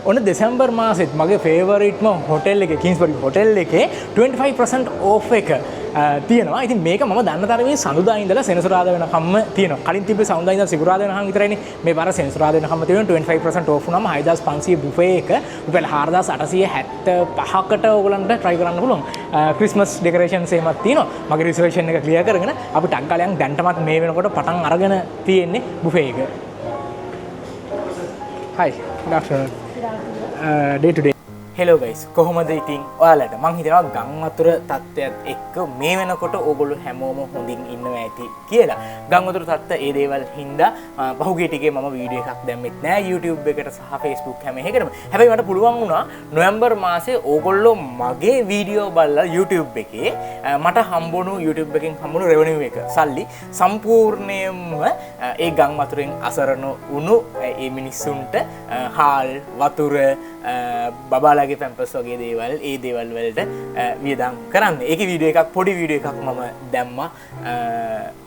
ඔන්න දෙසැම්බර් මාසෙත් මගේ ෆේවරිට්ම හොටෙල් එකේ, කිංස්බරි හොටෙල් එකේ 25% ඕෆ් එක තියෙනවා. ඉතින් මේක මම දන්න තරමින් සඳුදා ඉඳලා සෙනසුරාදා වෙනකම්ම තියෙනවා. කලින් තිබ්බේ සඳුදා ඉඳලා සිකුරාදා වෙනකම් විතරයිනේ. මේ පාර සෙනසුරාදා වෙනකම්ම තියෙනවා. 25% ඕෆ් වුණාම 6500 බුෆේ එක රුපියල් 4875කට ඕගොල්ලන්ට try කරන්න පුළුවන්. ක්‍රිස්මස් ඩෙකරේෂන්ස් එහෙමත් තියෙනවා. මගේ රිසර්වේෂන් එක ක්ලියර් කරගෙන අපි ටක් ගාලා යන්. දැන්ටමත් මේ වෙනකොට පටන් අරගෙන තියෙන්නේ බුෆේ එක. Hi, good afternoon. Day to day. Hello guys, කොහොමද ඉතින් ඔයාලට? මං හිතනවා ගම් වතුර තත්ත්වයක් එක්ක මේ වෙනකොට ඕගොල්ලෝ හැමෝම හොඳින් ඉන්නවා ඇති කියලා. ගම් වතුර තත්ත්ව ඒ දේවල් හින්දා පහුගිය ටිකේ මම වීඩියෝ එකක් දැම්මෙත් නෑ YouTube එකට සහ Facebook හැම එකකටම. හැබැයි මට පුළුවන් වුණා නොවැම්බර් මාසේ ඕගොල්ලෝ මගේ වීඩියෝ බලලා YouTube එකේ මට හම්බුණු, YouTube එකෙන් හම්බුණු රෙවෙනියු එක, සල්ලි සම්පූර්ණයෙන්ම ඒ ගම් වතුරෙන් අසරණ වුණු ඒ මිනිස්සුන්ට හාල්, වතුර, බබාලාගේ පැම්පස් වගේ දේවල්, ඒ දේවල් වලට වියදම් කරන්න. ඒකේ වීඩියෝ එකක්, පොඩි වීඩියෝ එකක් මම දැම්මා.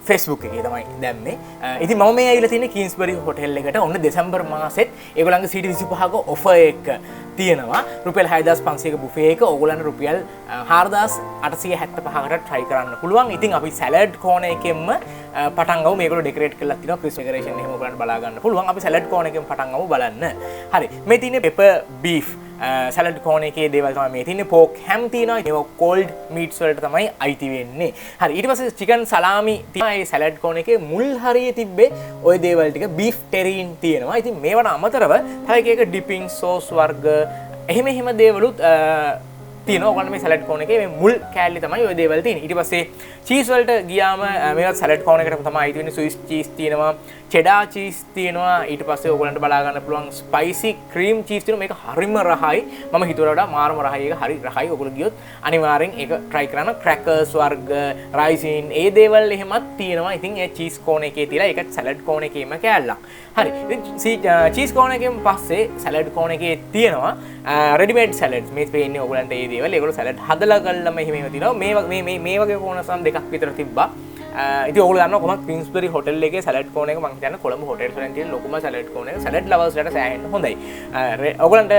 Facebook එකේ තමයි දැම්මේ. ඉතින් මම මේ ඇවිල්ලා තියෙන්නේ කිංස්බරි හොටෙල් එකට. ඔන්න දෙසැම්බර් මාසෙත් ඒගොල්ලන්ගේ 25%ක ඔෆර් එක තියෙනවා. රුපියල් 6500ක බුෆේ එක ඕගොල්ලන්ට රුපියල් 4875කට try කරන්න පුළුවන්. ඉතින් අපි සැලඩ් කෝනර් එකෙන්ම පටන් ගමු. මේගොල්ලෝ ඩෙකරේට් කරලා තිනවා. ක්‍රිස්මස් ඩෙකරේෂන් එහෙම ඔයගොල්ලන්ට බලා ගන්න පුළුවන්. අපි සැලඩ් කෝනර් එකෙන් පටන් ගමු බලන්න. හරි. මේ තියෙන්නේ පෙපර් බීෆ් සැලඩ් කෝනර් එකේ දේවල් තමයි මේ තියෙන්නේ. පෝක් හැම් තියෙනවා. ඒවා කෝල්ඩ් මීට්ස් වලට තමයි අයිති වෙන්නේ. හරි. ඊට පස්සේ චිකන් සලාමි තියෙනවා. ඒ සැලඩ් කෝනර් එකේ මුල් හරියේ තිබ්බේ ඔය දේවල් ටික. බීෆ් ටෙරීන් තියෙනවා. ඉතින් මේවට අමතරව තව එක එක ඩිපින් සෝස් වර්ග එහෙම එහෙම දේවලුත් තියෙනවා. ඔයගොල්ලන්ට මේ සැලඩ් කෝනර් එකේ මේ මුල් කෑල්ලේ තමයි ඔය දේවල් තියෙන්නේ. ඊට පස්සේ චීස් වලට ගියාම මේවත් සැලඩ් කෝනර් එකටම තමයි අයිති වෙන්නේ. ස්විස් චීස් තියෙනවා, චෙඩා චීස් තියෙනවා. ඊට පස්සේ ඔයගොල්ලන්ට බලා ගන්න පුළුවන් ස්පයිසි ක්‍රීම් චීස් තියෙනවා. මේක හරිම රහයි. මම හිතුවට වඩා මාරම රහයි. ඒක හරි රහයි. ඔයගොල්ලෝ ගියොත් අනිවාර්යෙන් ඒක try කරන්න. ක්‍රැකර්ස් වර්ග, රයිසින් ඒ දේවල් එහෙමත් තියෙනවා. ඉතින් ඒ චීස් කෝනර් එකේ තියලා ඒකත් සැලඩ් කෝනර් එකේම කෑල්ලක්. හරි. ඉතින් චීස් කෝනර් එකෙන් පස්සේ සැලඩ් කෝනර් එකේ තියෙනවා රෙඩිමේඩ් සැලඩ්ස්. මේ පේන්නේ ඔයගොල්ලන්ට ඒ දේවල්. ඒගොල්ලෝ සැලඩ් හදලා කරලම එහෙම එහෙම තියෙනවා. මේ මේ මේ මේ වගේ කෝනර්ස් නම් දෙකක් විතර තිබ්බා. ඉතින් ඔයගොල්ලෝ දන්නවා කොහොමද කිංස්බරි හොටෙල් එකේ සැලඩ් කෝනර් එක මං හිතන්නේ කොළඹ හොටෙල්ස් වලින් තියෙන ලොකුම සැලඩ් කෝනර් එක. සැලඩ් ලවර්ස්ලට සෑහෙන්න හොඳයි. ඔයගොල්ලන්ට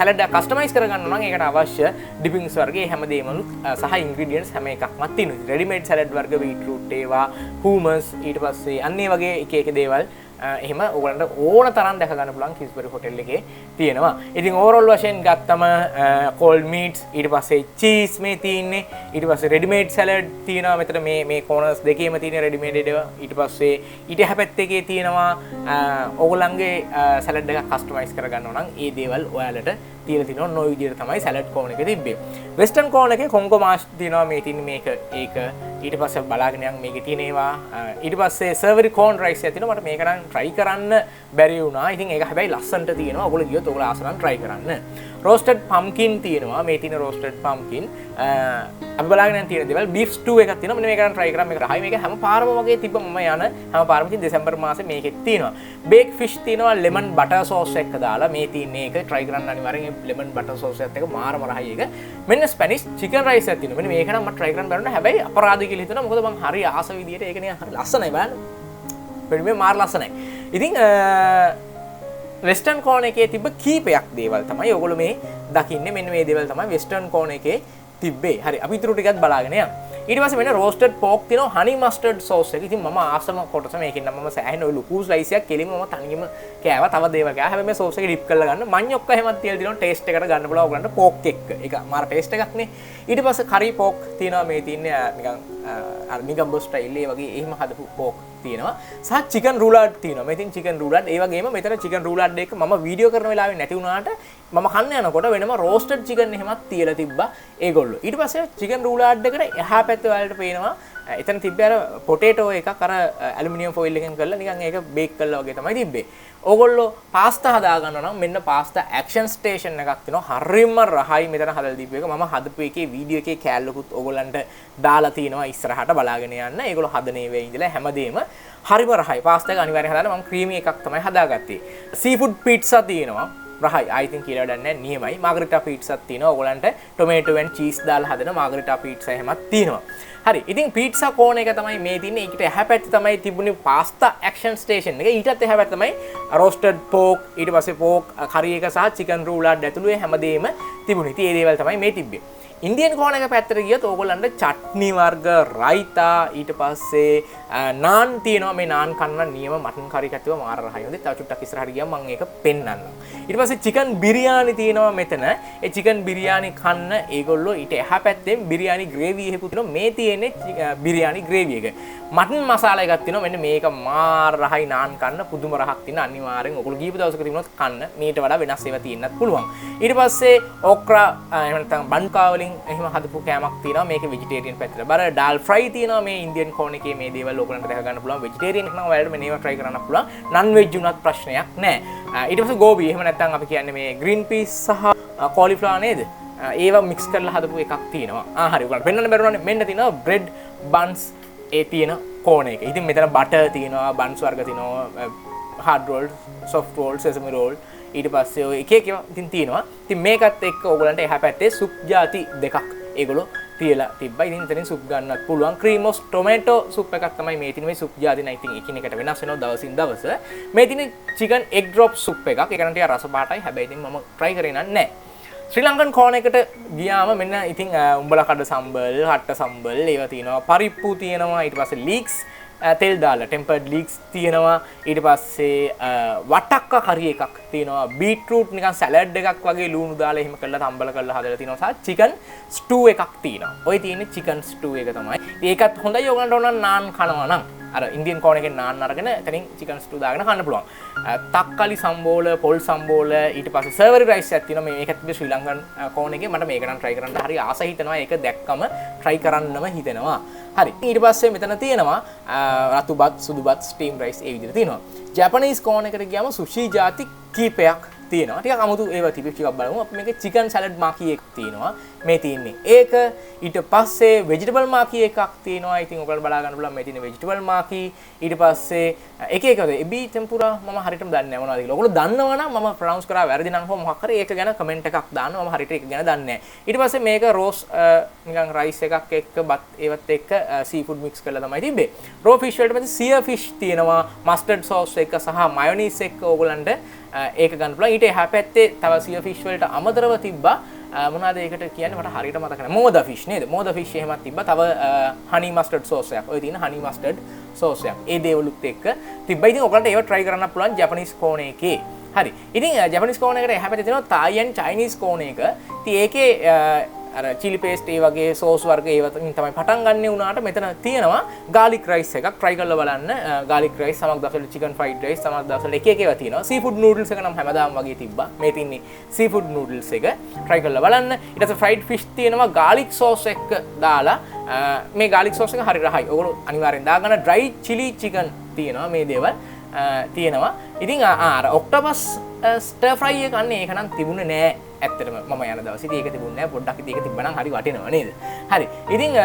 සැලඩ් එක කස්ටමයිස් කරගන්න නම් ඒකට අවශ්‍ය ඩිපින්ග්ස් වර්ග ඒ හැමදේම සහ ඉන්ග්‍රීඩියන්ට්ස් හැම එකක්ම තියෙනවා. ඉතින් රෙඩිමේඩ් සැලඩ් වර්ග, බීට්‍රූට් ඒවා, හුමස්, ඊට පස්සේ අන්න ඒ වගේ එක එක දේවල් එහෙම ඔයගොල්ලන්ට ඕන තරම් දැක ගන්න පුළුවන් කිංස්බරි හොටෙල් එකේ තියෙනවා. ඉතින් ඕවරෝල් වශයෙන් ගත්තම කෝල්ඩ් මීට්ස්, ඊට පස්සේ චීස් මේ තියෙන්නේ, ඊට පස්සේ රෙඩිමේඩ් සැලඩ් තියෙනවා. මෙතන මේ මේ කෝනර්ස් දෙකේම තියෙන රෙඩිමේඩ් ඒවා. ඊට පස්සේ ඊට එහා පැත්ත එකේ තියෙනවා ඔයගොල්ලන්ගේ සැලඩ් එකක් කස්ටමයිස් කරගන්න ඕන නම් ඒ දේවල් ඔයාලට තියලා තිනවා. ඔන්න ඔය විදිහට තමයි සැලඩ් කෝනර් එක තිබ්බේ. වෙස්ටර්න් කෝනර් එකේ කොංගෝ මාෂ් තියෙනවා. මේ තියෙන්නේ මේක ඒක. ඊට පස්සේ බලාගෙන යන් මේකේ තියෙන ඒවා. ඊට පස්සේ සර්වරි කෝන් රයිස් එකක් තියෙනවා. මට මේක නම් try කරන්න බැරි වුණා. ඉතින් ඒක හැබැයි ලස්සනට තියෙනවා. ඔයගොල්ලෝ ගියොත් ඔයගොල්ලෝ ආස නම් try කරන්න. රෝස්ටඩ් පම්කින් තියෙනවා. මේ තියෙන රෝස්ටඩ් පම්කින්. අපි බලාගෙන යන තියෙන දේවල් බීෆ් ස්ටූ එකක් තියෙනවා. මෙන්න මේක නම් try කරන්න. මේක රහයි. මේක හැම පාරම වගේ තිබ්බ මම යන හැම පාරම. ඉතින් දෙසැම්බර් මාසේ මේකෙත් තියෙනවා. බේක් ෆිෂ් තියෙනවා ලෙමන් බටර් සෝස් එක දාලා. මේ තියෙන්නේ ඒක try කරන්න අනිවාර්යෙන්. ඒ ලෙමන් බටර් සෝස් එකත් එක්ක මාරම රහයි ඒක. මෙන්න ස්පැනිෂ් චිකන් රයිස් එකක් තියෙනවා. මෙන්න මේක නම් මට try කරන්න බැරි වුණා. හැබැයි අපරාධ කියලා හිතුණා. මොකද මං හරි ආස විදියට ඒක නිකන් හරි ලස්සනයි බලන්න. මේ මාර ලස්සනයි. ඉතින් වෙස්ටර්න් කෝනර් එකේ තිබ්බ කීපයක් දේවල් තමයි ඔයගොල්ලෝ මේ දකින්නේ. මෙන්න මේ දේවල් තමයි වෙස්ටර්න් කෝනර් එකේ තිබ්බේ. හරි, අපි ඉතුරු ටිකත් බලාගෙන යමු. ඊට පස්සේ මෙන්න රෝස්ටඩ් පෝක් තියෙනවා හනි මස්ටර්ඩ් සෝස් එක. ඉතින් මම ආසම කොටස මේකෙන් නම් මම සෑහෙන ඔය ලොකු ස්ලයිස් එකක් කෙලින්ම මම තනියම කෑවා. තව දේවල් කෑවා. හැබැයි මේ සෝස් එක ඩිප් කරලා ගන්න. මඤ්ඤොක්ක එහෙමත් තියලා තියෙනවා ටේස්ට් එකට ගන්න පුළුවන් ඔයගලන්ට පෝක් එක්ක. ඒක මාර ටේස්ට් එකක් නේ. ඊට පස්සේ කරි පෝක් තියෙනවා. මේ තියන්නේ නිකන් අර නිගම්බෝ ස්ටයිල් ඒ වගේ එහෙම හදපු පෝක් තියෙනවා. සහ චිකන් රූලාඩ් තියෙනවා. මේ තියෙන චිකන් රූලාඩ්. ඒ වගේම මෙතන චිකන් රූලාඩ් එක මම වීඩියෝ කරන වෙලාවේ නැති වුණාට මම කන්න යනකොට වෙනම රෝස්ටඩ් චිකන් එහෙමත් තියලා තිබ්බා ඒගොල්ලෝ. ඊට පස්සේ චිකන් රූලාඩ් එකට එහා පැත්තේ ඔයාලට පේනවා එතන තිබ්බේ අර පොටේටෝ එකක් අර ඇලුමිනියම් ෆොයිල් එකෙන් කරලා නිකන් ඒක බේක් කරලා වගේ තමයි තිබ්බේ. ඕගොල්ලෝ පාස්තා හදා ගන්නවා නම් මෙන්න පාස්තා ඇක්ෂන් ස්ටේෂන් එකක් තියෙනවා. හරිම රහයි මෙතන හදලා දීපු එක. මම හදපු එකේ වීඩියෝ එකේ කෑල්ලකුත් ඕගොල්ලන්ට දාලා තියෙනවා ඉස්සරහට බලාගෙන යන්න. ඒගොල්ලෝ හදන ඒවා ඉඳලා හැමදේම හරිම රහයි. පාස්තා එක අනිවාර්යෙන් හදාන්න. මම ක්‍රීමි එකක් තමයි හදාගත්තේ. සී ෆුඩ් පීට්සා තියෙනවා. රහයි. ආයි ඉතින් කියලා වැඩක් නැහැ, නියමයි. මාගරිටා පීට්සාත් තියෙනවා. ඕගොල්ලන්ට ටොමේටෝ ඇන්ඩ් චීස් දාලා හදන මාගරිටා පීට්සා එහෙමත් තියෙනවා. හරි. ඉතින් පීට්සා කෝනර් එක තමයි මේ තියෙන්නේ. ඊට එහා පැත්තේ තමයි තිබුණේ පාස්තා ඇක්ෂන් ස්ටේෂන් එක. ඊටත් එහා පැත්තේ තමයි රෝස්ටඩ් පෝක්, ඊට පස්සේ පෝක් කරි එක සහ චිකන් රූලාඩ් ඇතුළු ඒ හැමදේම තිබුණේ. ඉතින් ඒ දේවල් තමයි මේ තිබ්බේ. ඉන්දියන් කෝනර් එක පැත්තට ගියොත් ඕගොල්ලන්ට චට්නි වර්ග, රයිතා, ඊට පස්සේ නාන් තියෙනවා. මේ නාන් කන්න නියම මටන් කරි එකක් තිබ්බා, මාර රහයි. හොඳයි. තව චුට්ටක් ඉස්සරහට ගියාම මම ඒක පෙන්නන්නම්. ඊට පස්සේ චිකන් බිරියානි තියෙනවා මෙතන. ඒ චිකන් බිරියානි කන්න ඒගොල්ලෝ ඊට එහා පැත්තෙන් බිරියානි ග්‍රේවි එකකුත් තියෙනවා. මේ තියෙන්නේ බිරියානි ග්‍රේවි එක. මටන් මසාලා එකක් තියෙනවා. මෙන්න මේක මාර රහයි නාන් කන්න පුදුම රහක් තියෙන. අනිවාර්යෙන් ඔයගොල්ලෝ ගියපු දවසක තිබුණොත් කන්න. මීට වඩා වෙනස් ඒවා තියෙන්නත් පුළුවන්. ඊට පස්සේ ඕක්‍රා එහෙම නැත්නම් බන්කා වලින් එහෙම හදපු කෑමක් තියෙනවා. මේක වෙජිටේරියන් පැත්තට. බර ඩාල් ෆ්‍රයි තියෙනවා මේ ඉන්දියන් කෝනර් එකේ. මේ දේවල් ඔයගොල්ලන්ට දැක ගන්න පුළුවන්. වෙජිටේරියන් නම් ඔයාලට මේ ඒවා try කරන්න පුළුවන්. නන් වෙජ් වුණත් ප්‍රශ්නයක් නෑ. ඊට පස්සේ ගෝබි එහෙම නැත්නම් අපි කියන්නේ මේ ග්‍රීන් පීස් සහ කෝලිෆ්ලවර් නේද? ඒවා මික්ස් කරලා හදපු එකක් තියෙනවා. හරි. ඔයාලට පෙන්වන්න බැරුණානේ. මෙන්න තියෙනවා බ්‍රෙඩ් බන්ස් ඒ තියෙන කෝනර් එක. ඉතින් මෙතන බටර් තියෙනවා, බන්ස් වර්ග තියෙනවා, hard roll, soft roll, sesame roll, ඊට පස්සේ ඔය එක එක ඒවා ඉතින් තියෙනවා. ඉතින් මේකත් එක්ක ඕගොල්ලන්ට එහා පැත්තේ සුප් ජාති දෙකක් ඒගොල්ලෝ තියලා තිබ්බා. ඉතින් එතනින් සුප් ගන්නත් පුළුවන්. ක්‍රීම් ඔෆ් ටොමැටෝ සුප් එකක් තමයි මේ තියෙන්නේ. මේ සුප් ජාති නම් ඉතින් එකිනෙකට වෙනස් වෙනවා දවසින් දවස. මේ තියෙන්නේ චිකන් එග් ඩ්‍රොප් සුප් එකක්. ඒක නම් ටිකක් රස පාටයි. හැබැයි ඉතින් මම try කරේ නෑ. ශ්‍රී ලංකන් කෝනර් එකට ගියාම මෙන්න ඉතින් උඹලා කඩ සම්බල්, හට්ට සම්බල් ඒවා තියෙනවා. පරිප්පු තියෙනවා. ඊට පස්සේ ලීක්ස් තෙල් දාලා ටෙම්පර්ඩ් ලීක්ස් තියෙනවා. ඊට පස්සේ වටක්ක කරි එකක් තියෙනවා. බීට්‍රූට් නිකන් සැලඩ් එකක් වගේ ලුණු දාලා එහෙම කරලා තම්බල කරලා හදලා තියෙනවා. සහ චිකන් ස්ටූ එකක් තියෙනවා. ඔය තියෙන්නේ චිකන් ස්ටූ එක තමයි. ඉතින් ඒකත් හොඳයි ඔයගලන්ට ඕන නම් නාන් කනවා නම්. අර ඉන්දියන් කෝනර් එකෙන් නාන් අරගෙන එතනින් චිකන් ස්ටූ දාගෙන කන්න පුළුවන්. තක්කාලි සම්බෝල, පොල් සම්බෝල, ඊට පස්සේ සර්වරි රයිස් එකක් තියෙනවා. මේ මේකත් තිබ්බේ ශ්‍රී ලංකන් කෝනර් එකේ. මට මේක නම් try කරන්න හරි ආස හිතෙනවා. ඒක දැක්කම try කරන්නම හිතෙනවා. හරි. ඊට පස්සේ මෙතන තියෙනවා රතු බත්, සුදු බත්, ස්ටීම් රයිස් ඒ විදිහට තියෙනවා. ජපනීස් කෝනර් එකට ගියාම සුෂි ජාති කීපයක් තියෙනවා. ටිකක් අමුතු ඒවා තිබි ටිකක් බලමු. අපි මේකේ චිකන් සැලඩ් මාකි එකක් තියෙනවා. මේ තියෙන්නේ ඒක. ඊට පස්සේ වෙජිටබල් මාකි එකක් තියෙනවා. ඉතින් ඔයාලට බලා ගන්න පුළුවන් මේ තියෙන වෙජිටබල් මාකි. ඊට පස්සේ එක එක එබි ටෙම්පුරා මම හරියටම දන්නේ නැහැ මොනවද කියලා. ඔයගොල්ලෝ දන්නවා නම් මම ප්‍රොනවුන්ස් කරා වැරදි නම් හෝ මොකක් හරි ඒක ගැන කමෙන්ට් එකක් දාන්න. මම හරියට ඒක ගැන දන්නේ නැහැ. ඊට පස්සේ මේක රෝස් නිකන් රයිස් එකක් එක්ක බත් ඒවත් එක්ක සී ෆුඩ් මික්ස් කරලා තමයි තිබ්බේ. රෝ ෆිෂ් වලට පස්සේ සියර් ෆිෂ් තියෙනවා. මස්ටර්ඩ් සෝස් එක සහ මයොනීස් එක්ක ඕගොල්ලන්ට ඒක ගන්න පුළුවන්. ඊට එහා පැත්තේ තව සියර් ෆිෂ් වලට අමතරව තිබ්බා මොනවාද ඒකට කියන්නේ මට හරියට මතක නැහැ. මෝදා ෆිෂ් නේද? මෝදා ෆිෂ් එහෙමත් තිබ්බා. තව හනි මස්ටර්ඩ් සෝස් එකක්. ඔය තියෙන හනි මස්ටර්ඩ් සෝස් එකක්. ඒ දේවලුත් එක්ක තිබ්බා. ඉතින් ඔයගලන්ට ඒව try කරන්න පුළුවන් ජපනීස් කෝනර් එකේ. හරි. ඉතින් ජපනීස් කෝනර් එකට එහා පැත්තේ තියෙනවා තායි ඇන්ඩ් චයිනීස් කෝනර් එක. ඉතින් ඒකේ අර චිලි පේස්ට් ඒ වගේ සෝස් වර්ග ඒවා තමයි පටන් ගන්නෙ. වුණාට මෙතන තියෙනවා ගාලික් රයිස් එකක්. try කරලා බලන්න. ගාලික් රයිස්, සමහර දවස්වල චිකන් ෆ්‍රයිඩ් රයිස්, සමහර දවස්වල එක එක ඒවා තියෙනවා. සී ෆුඩ් නූඩල්ස් එක නම් හැමදාම වගේ තිබ්බා. මේ තින්නේ සී ෆුඩ් නූඩල්ස් එක. try කරලා බලන්න. ඊට පස්සේ ෆ්‍රයිඩ් ෆිෂ් තියෙනවා ගාලික් සෝස් එක දාලා. මේ ගාලික් සෝස් එක හරි රහයි. ඔයගොල්ලෝ අනිවාර්යෙන් දාගන්න. ඩ්‍රයි චිලි චිකන් තියෙනවා. මේ දේවල් තියෙනවා. ඉතින් අර ඔක්ටෝපස් ස්ටර් ෆ්‍රයි එක අන්න ඒක නම් තිබුණේ නෑ ඇත්තටම මම යන දවසේ. ඉතින් ඒක තිබුණේ නෑ. පොඩ්ඩක් ඉතින් ඒක තිබ්බනම් හරි වටිනවා නේද? හරි. ඉතින්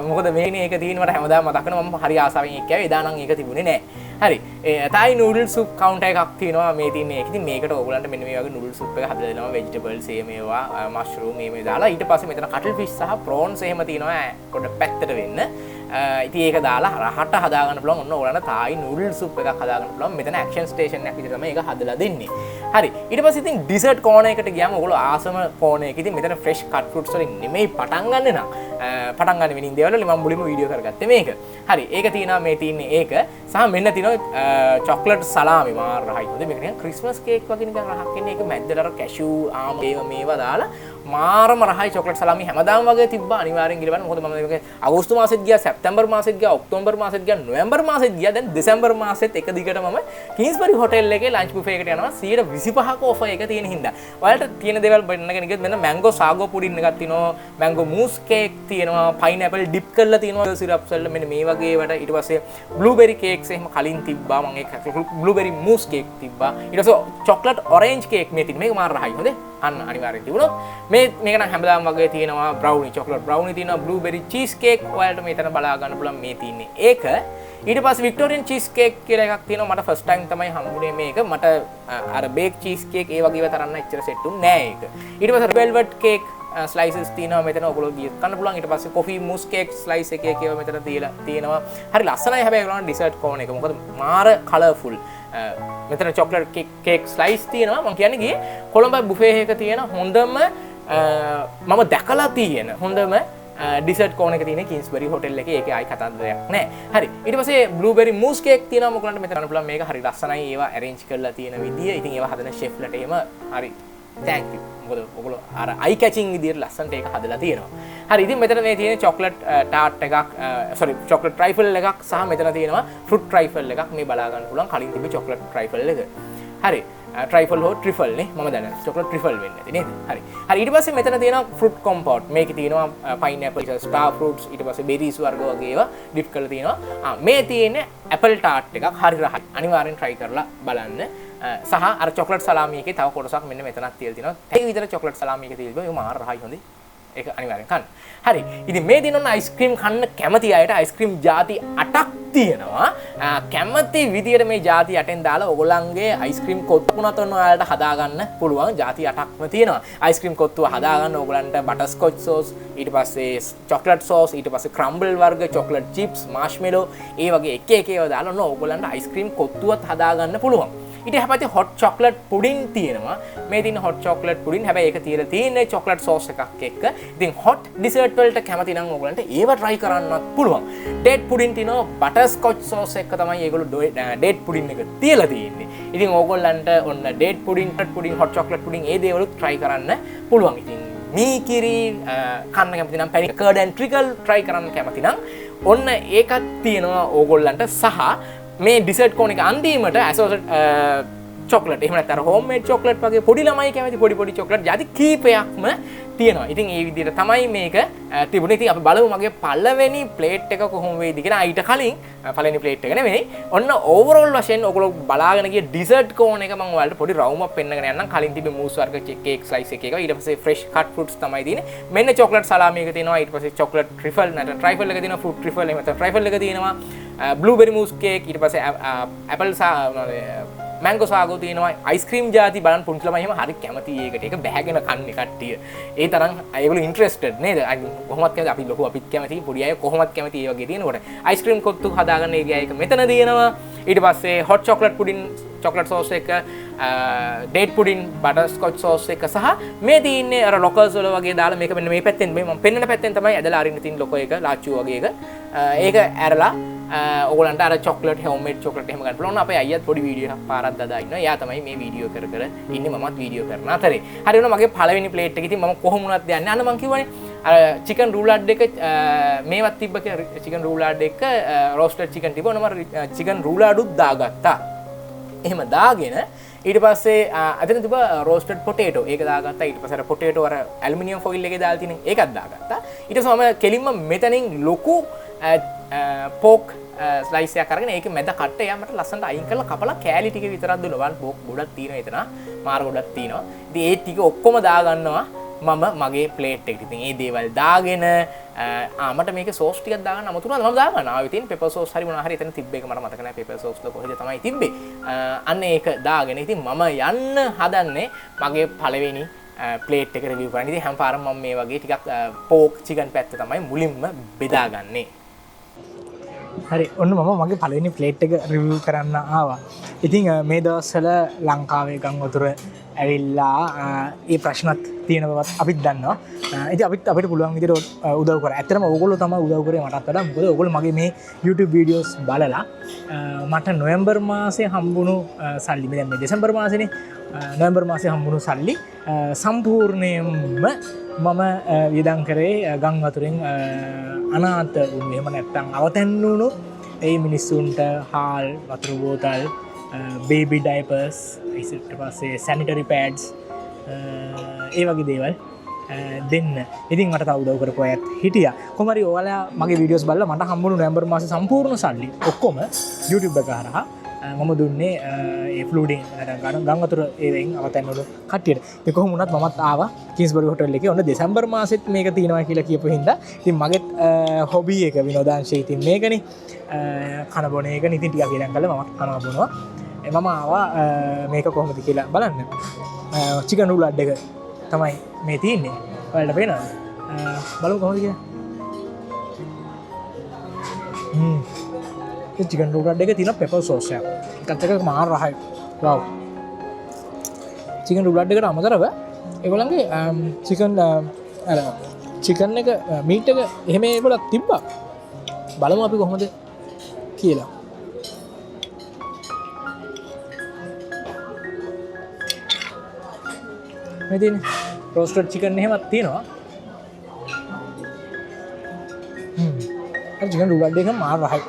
මොකද මේනේ ඒක තියෙන මට හැමදාම මතක් වෙනවා. මම හරි ආසාවෙන් එක්ක ආවේ. එදා නම් ඒක තිබුණේ නෑ. හරි. ඒ තායි නූඩල් සුප් කවුන්ටර් එකක් තියෙනවා මේ තියෙන්නේ ඒක. ඉතින් මේකට ඕගොල්ලන්ට මෙන්න මේ වගේ නූඩල් සුප් එක හදලා දෙනවා. වෙජිටබල්ස් ඒ මේවා, මෂ්රූම් මේ මේ දාලා. ඊට පස්සේ මෙතන කටල් ෆිෂ් සහ ප්‍රෝන්ස් එහෙම තියෙනවා පොඩ පැත්තට වෙන්න. ඉතින් ඒක දාලා රහට හදාගන්න පුළුවන්. ඔන්න ඔයාලට තායි නූඩල් සුප් එකක් හදාගන්න පුළුවන්. මෙතන ඇක්ෂන් ස්ටේෂන් එකක් විදිහට තමයි ඒක හදලා දෙන්නේ. හරි. ඊට පස්සේ ඉතින් ඩිසර්ට් කෝනර් එකට ගියාම ඔයගොල්ලෝ ආසම කෝනර් එක. ඉතින් මෙතන ෆ්‍රෙෂ් කට් ෆෘට්ස් වලින් නෙමෙයි පටන් ගන්න නම්. පටන් ගන්න වෙනින් දේවල් වලින් මම මුලින්ම වීඩියෝ කරගත්තේ මේක. හරි. ඒක තියෙනවා මේ තියෙන්නේ ඒක. සහ මෙන්න තියෙනවා චොක්ලට් සලාමි මාර රහයි. හොඳ මේක නිකන් ක්‍රිස්මස් කේක් වගේ නිකන් රහක් එන්නේ. ඒක මැද්දට අර කැෂූ ආම ඒව මේවා දාලා මාරම රහයි චොක්ලට් සලාමි හැමදාම වගේ තිබ්බා. අනිවාර්යෙන් ගිහලා බලන්න. මොකද මම මේක අගෝස්තු මාසෙත් ගියා, සැප්තැම්බර් මාසෙත් ගියා, ඔක්තෝබර් මාසෙත් ගියා, නොවැම්බර් මාසෙත් ගියා. දැන් දෙසැම්බර් මාසෙත් එක දිගට මම කිංස්බරි හොටෙල් එකේ ලන්ච් බුෆේ එකට යනවා 125ක ඔෆර් එක තියෙන හින්දා. ඔයාලට තියෙන දේවල් බලන්න ගියොත් මෙන්න මැංගෝ සාගෝ පුඩින් එකක් තියෙනවා, මැංගෝ මූස් කේක් තියෙනවා, පයින්ඇපල් ඩිප් කරලා තියෙනවා සිරප්ස් වල මෙන්න මේ වගේ ඒවට. ඊට පස්සේ බ්ලූබෙරි කේක්ස් එහෙම කලින් තිබ්බා. මම ඒක බ්ලූබෙරි මූස් කේක් තිබ්බා. ඊට පස්සේ චොක්ලට් ඔරෙන්ජ් කේක් මේ තියෙන මේක මාර රහයි. හොඳේ අන්න අනිවාර්යෙන් තිබුණොත් මේ මේක නම් හැමදාම වගේ තියෙනවා. බ්‍රවුනි, චොක්ලට් බ්‍රවුනි තියෙනවා, බ්ලූබෙරි චීස් කේක් ඔයාලට මෙතන බලා ගන්න පුළුවන් මේ තියෙන්නේ ඒක. ඊට පස්සේ වික්ටෝරියන් චීස් කේක් කියලා එකක් තියෙනවා. මට ෆස්ට් ටයිම් තමයි හම්බුනේ මේක. මට අර බේක් චීස් කේක් ඒ වගේ ඒවා තරම් නම් එච්චර සෙට් උන්නේ නෑ ඒක. ඊට පස්සේ වෙල්වට් කේක් ස්ලයිසස් තියෙනවා මෙතන. ඔයගොල්ලෝ ගියත් කන්න පුළුවන්. ඊට පස්සේ කොෆි මූස් කේක් ස්ලයිස් එක එක ඒවා මෙතන තියලා තියෙනවා. හරි ලස්සනයි හැබැයි ඒගොල්ලන් ඩිසර්ට් කෝනර් එක. මොකද මාර කලර්ෆුල්. මෙතන චොක්ලට් කේක් ස්ලයිස් තියෙනවා. මං කියන්නේ ගියේ කොළඹ බුෆේ එක තියෙන හොඳම, මම දැකලා තියෙන හොඳම ඩිසර්ට් කෝනර් එක තියෙන කිංස්බරි හොටෙල් එකේ. ඒකේ ආයි කතන්දරයක් නෑ. හරි. ඊට පස්සේ බ්ලූබෙරි මූස් කේක් තියෙනවා. මොකලන්ට මෙතන ගන්න පුළුවන්. මේක හරි ලස්සනයි ඒවා ඇරේන්ජ් කරලා තියෙන විදිය. ඉතින් ඒවා හදන ෂෙෆ්ලට එහෙම හරි thank you. මොකද ඔයගොල්ලෝ අර අයි කැචින් විදියට ලස්සනට ඒක හදලා තියෙනවා. හරි. ඉතින් මෙතන මේ තියෙන චොක්ලට් ටාට් එකක්, සෝරි, චොක්ලට් ට්‍රයිෆල් එකක් සහ මෙතන තියෙනවා ෆෘට් ට්‍රයිෆල් එකක්. මේ බලා ගන්න පුළුවන් කලින් තිබ්බ චොක්ලට් ට්‍රයිෆල් එක. හරි. ට්‍රයිෆල් හෝ ට්‍රිෆල් නේ, මම දන්නේ. චොක්ලට් ට්‍රිෆල් වෙන්නේ නැති නේද? හරි. හරි. ඊට පස්සේ මෙතන තියෙනවා ෆෘට් කොම්පෝට්. මේකේ තියෙනවා පයින්ඇපල්, ස්ටාර් ෆෘට්ස්, ඊට පස්සේ බෙරිස් වර්ග වගේ ඒවා ඩිප් කරලා තියෙනවා. මේ තියෙන්නේ ඇපල් ටාට් එකක්. හරි රහයි. අනිවාර්යෙන් try කරලා බලන්න. සහ අර චොක්ලට් සලාමි එකේ තව කොටසක් මෙන්න මෙතනක් තියලා තියෙනවා. ඒ විතර චොක්ලට් සලාමි එක තියලා තිබ්බා. ඒක මාර රහයි හොඳේ. ඒක අනිවාර්යෙන් කන්න. හරි. ඉතින් මේ දින ඔන්න අයිස්ක්‍රීම් කන්න කැමති අයට අයිස්ක්‍රීම් ජාති 8ක් තියෙනවා. කැමති විදියට මේ ජාති 8න් දාලා ඔයගොල්ලන්ගේ අයිස්ක්‍රීම් කොත්තු වුණත් ඔන්න ඔයාලට හදාගන්න පුළුවන්. ජාති 8ක්ම තියෙනවා. අයිස්ක්‍රීම් කොත්තුව හදාගන්න ඔයගොල්ලන්ට බටර්ස්කොච් සෝස්, ඊට පස්සේ චොක්ලට් සෝස්, ඊට පස්සේ ක්‍රම්බල් වර්ග, චොක්ලට් චිප්ස්, මාෂ්මෙලෝ ඒ වගේ එක එක ඒවා දාලා ඔන්න ඔයගොල්ලන්ට අයිස්ක්‍රීම් කොත්තුවත් හදාගන්න පුළුවන්. ඊට එහා පැත්තේ හොට් චොක්ලට් පුඩින් තියෙනවා. මේ තියෙන හොට් චොක්ලට් පුඩින්. හැබැයි ඒක තියලා තියෙන්නේ චොක්ලට් සෝස් එකක් එක්ක. ඉතින් හොට් ඩිසර්ට් වලට කැමති නම් ඔයගොල්ලන්ට ඒව try කරන්නත් පුළුවන්. ඩේට් පුඩින් තියෙනවා. බටර් ස්කොච් සෝස් එක්ක තමයි ඒගොල්ලෝ ඩේට් පුඩින් එක තියලා තියෙන්නේ. ඉතින් ඕගොල්ලන්ට ඔන්න date pudding, hot pudding, hot chocolate pudding ඒ දේවලුත් try කරන්න පුළුවන්. ඉතින් මී කිරි කන්න කැමති නම්, පැණි කර්ඩ් ඇන්ඩ් ට්‍රිකල් try කරන්න කැමති නම් ඔන්න ඒකත් තියෙනවා ඕගොල්ලන්ට. සහ මේ ඩිසර්ට් කෝන් එක අන්තිමට ඇසෝසට් චොක්ලට්, එහෙම නැත්නම් අර හෝම් මේඩ් චොක්ලට් වගේ පොඩි ළමයි කැමති පොඩි පොඩි චොක්ලට් ජාති කීපයක්ම තියෙනවා. ඉතින් ඒ විදිහට තමයි මේක තිබුණේ. ඉතින් අපි බලමු මගේ පළවෙනි ප්ලේට් එක කොහොම වෙයිද කියලා. ඊට කලින්, පළවෙනි ප්ලේට් එක නෙමෙයි. ඔන්න ඕවරෝල් වශයෙන් ඔයගොල්ලෝ බලාගෙන ගිය ඩිසර්ට් කෝන් එක මම ඔයාලට පොඩි රවුමක් පෙන්නගෙන යන්නම්. කලින් තිබ්බේ මූස් වර්ග කේක් ස්ලයිස් එක එක. ඊට පස්සේ ෆ්‍රෙෂ් කට් ෆෘට්ස් තමයි තියෙන්නේ. මෙන්න චොක්ලට් සලාමි එක තියෙනවා. ඊට පස්සේ චොක්ලට් ට්‍රිෆල් නැත්නම් ට්‍රයිෆල් එක තියෙනවා. ෆෘට් ට්‍රිෆල් එහෙම නැත්නම් ට්‍රයිෆල් එක තියෙනවා. බ්ලූබෙරි මූස් කේක්, ඊට පස්සේ ඇපල් මැංගෝ සාගෝ තියෙනවා. අයිස්ක්‍රීම් ජාති බලන්න පුංචි ළමයි එහෙම හරි කැමති ඒකට. ඒක බෑගෙන කන්නේ කට්ටිය. ඒ තරම් ඒගොල්ලෝ ඉන්ට්‍රෙස්ටඩ් නේද? කොහොමත් කැමති, අපි ලොකු අපිත් කැමති, පොඩි අය කොහොමත් කැමති ඒ වගේ තියෙනකොට. අයිස්ක්‍රීම් කොත්තු හදාගන්න ඒරියා එක මෙතන තියෙනවා. ඊට පස්සේ hot chocolate pudding chocolate sauce එක, date pudding butter Scotch sauce එක සහ මේ තියෙන්නේ අර ලොකර්ස් වල වගේ දාලා මේක මෙන්න මේ පැත්තෙන්, මේ මම පෙන්නන පැත්තෙන් තමයි ඇදලා අරින්න තියෙන ලොකර් එක, ලාච්චු වගේ එක. ඒක ඇරලා ඔයගොල්ලන්ට අර චොක්ලට්, හෝම්මේඩ් චොක්ලට් එහෙම ගන්න පුළුවන්. ඔන්න අපේ අයියත් පොඩි වීඩියෝ එකක් පාරක් දාදා ඉන්නවා. එයා තමයි මේ වීඩියෝ කර කර ඉන්නේ, මමත් වීඩියෝ කරන අතරේ. හරි, ඔන්න මගේ පළවෙනි ප්ලේට් එක. ඉතින් මම කොහොම වුණත් යන්නේ. අන්න මං කිව්වනේ අර චිකන් රූලාඩ් එක, මේවත් තිබ්බ කියලා. චිකන් රූලාඩ් එක, රෝස්ටඩ් චිකන් තිබ්බ. ඔන්න මම චිකන් රූලාඩුත් දාගත්තා. එහෙම දාගෙන ඊට පස්සේ අතන තිබ්බ රෝස්ටඩ් පොටේටෝ ඒක දාගත්තා. ඊට පස්සේ අර පොටේටෝ අර ඇලුමිනියම් ෆොයිල් එකේ දාලා තියෙන ඒකත් දාගත්තා. ඊට පස්සේ මම කෙලින්ම මෙතනින් ලොකු පෝක් ස්ලයිස් එකක් අරගෙන ඒක මැද කට්ට එයා මට ලස්සනට අයින් කරලා කපලා කෑලි ටික විතරක් දුන්නා. බලන්න පෝක් ගොඩක් තියෙනවා එතන. මාර ගොඩක් තියෙනවා. ඉතින් ඒ ටික ඔක්කොම දාගන්නවා මම මගේ ප්ලේට් එකට. ඉතින් ඒ දේවල් දාගෙන, මට මේකේ සෝස් ටිකක් දාගන්න අමතුණා. මම දාගන්න. ආවෙ තියෙන පෙපර් සෝස් හරි මොනවා හරි එතන තිබ්බ එක මට මතක නෑ. පෙපර් සෝස් ද කොහෙද තමයි තිබ්බේ. අන්න ඒක දාගෙන ඉතින් මම යන්න හදන්නේ මගේ පළවෙනි ප්ලේට් එක රිවිව් කරන්න. ඉතින් හැම පාරම මම මේ වගේ ටිකක් පෝක් චිකන් පැත්ත තමයි මුලින්ම බෙදාගන්නේ. හරි, ඔන්න මම මගේ පළවෙනි ප්ලේට් එක රිවිව් කරන්න ආවා. ඉතින් මේ දවස්වල ලංකාවේ ගම් වතුර ඇවිල්ලා, ඒ ප්‍රශ්නත් තියෙන බවත් අපිත් දන්නවා. ඉතින් අපිත් අපිට පුළුවන් විදිහට උදව් කරා. ඇත්තටම ඕගොල්ලෝ තමයි උදව් කරේ මටත් වඩා. මොකද ඕගොල්ලෝ මගේ මේ YouTube videos බලලා, මට නොවැම්බර් මාසේ හම්බුණු සල්ලි, මේ දැන් මේ දෙසැම්බර් මාසේනේ, නොවැම්බර් මාසේ හම්බුණු සල්ලි සම්පූර්ණයෙන්ම මම වියදම් කරේ ගම් වතුරෙන් අනාථ වුණු, එහෙම නැත්නම් අවතැන් වුණු ඒ මිනිස්සුන්ට හාල්, වතුර බෝතල්, බේබි ඩයිපර්ස්, ඊට පස්සේ සැනිටරි පෑඩ්ස්, ඒ වගේ දේවල් දෙන්න. ඉතින් මට තව උදව් කරපු අයත් හිටියා. කොහොම හරි ඔයාලා මගේ වීඩියෝස් බලලා මට හම්බුණු නොවැම්බර් මාසේ සම්පූර්ණ සල්ලි ඔක්කොම YouTube එක හරහා මම දුන්නේ ඒ ෆ්ලූඩින් නැත්නම් ගම් වතුර ඒවෙන් අවතැන් වුණු කට්ටියට. ඉතින් කොහොම වුණත් මමත් ආවා කිංස්බරි හොටෙල් එකේ. ඔන්න දෙසැම්බර් මාසෙත් මේක තියෙනවා කියලා කියපු හින්දා ඉතින් මගේත් හොබි එක විනෝදාංශය ඉතින් මේකනේ. කන බොන එකනේ. ඉතින් ටිකක් ඉරන් කරලා මමත් කනවා බොනවා. මම ආවා මේක කොහොමද කියලා බලන්න. චිකන් රූලාඩ් එක තමයි මේ තියෙන්නේ. ඔයාලට පේනවද? බලමු කොහොමද කියලා. ඒ චිකන් රූලඩ් එකේ තියෙන පෙපර් සෝස් එකක්. ඒකත් එක්ක මාර රහයි. වව්. චිකන් රූලඩ් එකට අමතරව ඒගොල්ලන්ගේ චිකන් අර චිකන් එක මීට් එක එහෙම ඒගොල්ලෝ තිබ්බා. බලමු අපි කොහොමද කියලා. මේ තියෙන්නේ රෝස්ටඩ් චිකන් එහෙමත් තියෙනවා. අර චිකන් රූලඩ් එක මාර රහයි.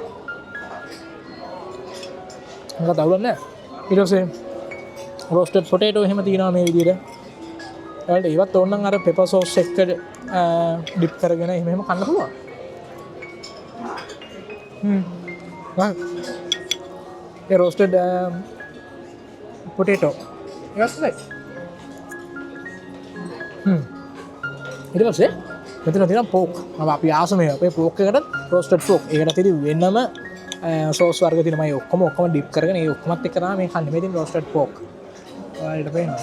මොකද අවුලක් නෑ. ඊට පස්සේ රෝස්ටඩ් පොටේටෝ එහෙම තියෙනවා මේ විදිහට. ඔයාලට ඒවත් ඕන නම් අර පෙපර් සෝස් එක්ක ඩිප් කරගෙන එහෙම එහෙම කන්න පුළුවන්. ඒ රෝස්ටඩ් පොටේටෝ ඒවත් හොඳයි. ඊට පස්සේ මෙතන තියෙනවා පෝක්. මම අපි ආස මේ අපේ පෝක් එකටත් රෝස්ටඩ් පෝක්. ඒකට තියෙන වෙනම සෝස් වර්ග තියෙනවා. මේ ඔක්කොම ඩිප් කරගෙන ඒ ඔක්කොමත් එක්ක තමයි මේ කන්නේ. මේ තියෙන රෝස්ටඩ් පෝක්. ඔයාලට පේනවද?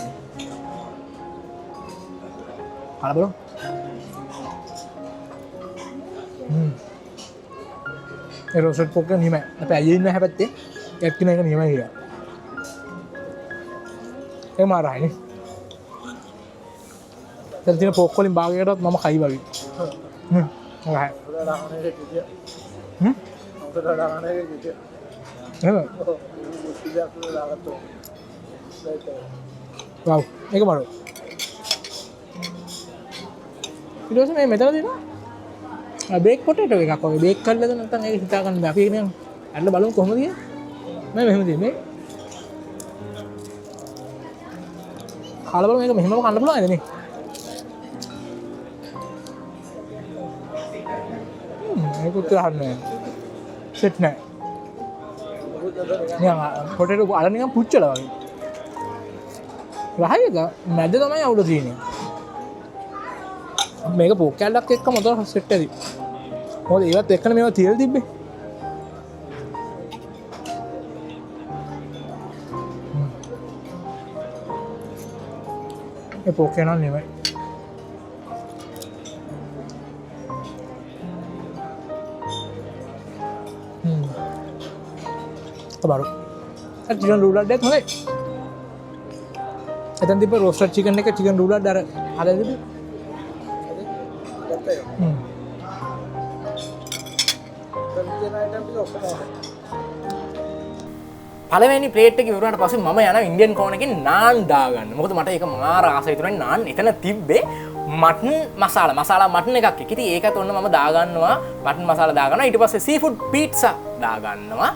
කාලා බලමු. ඒ රෝස්ටඩ් පෝක් එක නියමයි. අපේ අයියා ඉන්න හැපැත්තේ ඒත් කියන එක නියමයි කියලා. ඒක මාර රහයිනේ. දැන් තියෙන පෝක් වලින් භාගයකටවත් මම කයි වගේ. රහයි. එහෙම. වව් ඒක මරු. ඊට පස්සේ මේ මෙතන තියෙනවා බේක් පොටේටෝ එකක් වගේ. බේක් කරලාද නැත්නම් ඒක හිතා ගන්න බෑ. අපි ඒක නිකන් අරලා බලමු කොහොමද කියලා. මම මෙහෙම තියෙන්නේ. කාලා බලමු මේක මෙහෙමම කන්න පුළුවන්ද නේ? මේක උත්තර හරිය නෑ. සෙට් නෑ. නිකන් පොටේටෝ අර නිකන් පුච්චලා වගේ. රහයි එක මැද තමයි අවුල තියෙන්නේ. මේක පෝක් කැල්ලක් එක්කම හොඳට සෙට් ඇති. මොකද ඒවත් එක්කනේ මේවා තියලා තිබ්බේ. ඒ පෝක් එක නම් නෙමෙයි. බලු. අර චිකන් රූලඩ් එකත් හොඳයි. එතන තිබ්බ රෝස්ටඩ් චිකන් එක චිකන් රූලඩ් අර හදලා තිබ්බේ. පළවෙනි ප්ලේට් එක ඉවර වුණාට පස්සේ මම යනවා ඉන්දියන් කෝනර් එකෙන් නාන් දාගන්න. මොකද මට ඒක මාර ආසයි තුනේ නාන් එතන තිබ්බේ මටන් මසාලා මසාලා මටන් එකක් එක්ක. ඉතින් ඒකත් ඔන්න මම දාගන්නවා මටන් මසාලා දාගන්නවා. ඊට පස්සේ සී ෆුඩ් පීට්සා දාගන්නවා.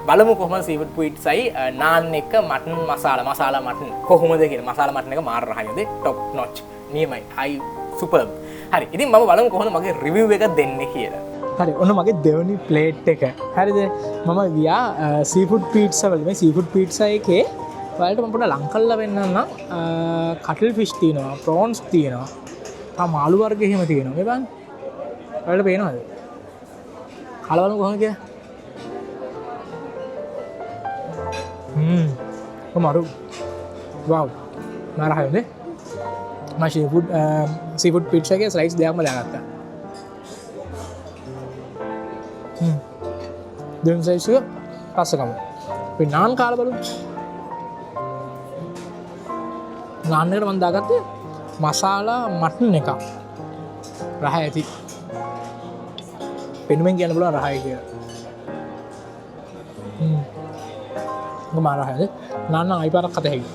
බලමු කොහොමද සී ෆුඩ් පීට්සයි නාන් එක මටන් මසාලා මසාලා මටන් කොහොමද කියලා. මසාලා මටන් එක මාර රහයි හොඳේ ටොප් නොච් නියමයි. හයි සුපර්බ්. හරි. ඉතින් මම බලමු කොහොමද මගේ රිවිව් එක දෙන්නේ කියලා. හරි ඔන්න මගේ දෙවනි ප්ලේට් එක. හරිද? මම ගියා සී ෆුඩ් පීට්සා වල. මේ සී ෆුඩ් පීට්සා එකේ ඔයාලට මම පොඩ්ඩක් ලං කරලා පෙන්නන්නම්. කටල් ෆිෂ් තියෙනවා, ප්‍රෝන්ස් තියෙනවා, තව මාළු වර්ග එහෙම තියෙනවා. මේ බලන්න. ඔයාලට පේනවද? කාලා බලමු කොහොමද කියලා. කොහොම අරු. වව්. මාර රහයි නේ. මම සී ෆුඩ් පීට්සා එකේ ස්ලයිස් දෙකක්ම දාගත්තා. දෙවෙනි සයිස් එක පස්ස කමු. අපි නාන් කාලා බලමු. නාන් එකට මම දාගත්තේ මසාලා මටන් එකක්. රහයි ඇති. පෙනුමෙන් කියන්න පුළුවන් රහයි කියලා. මොකද මාර රහයිද? නාන් නම් ආයි පාරක් කත හැකියි.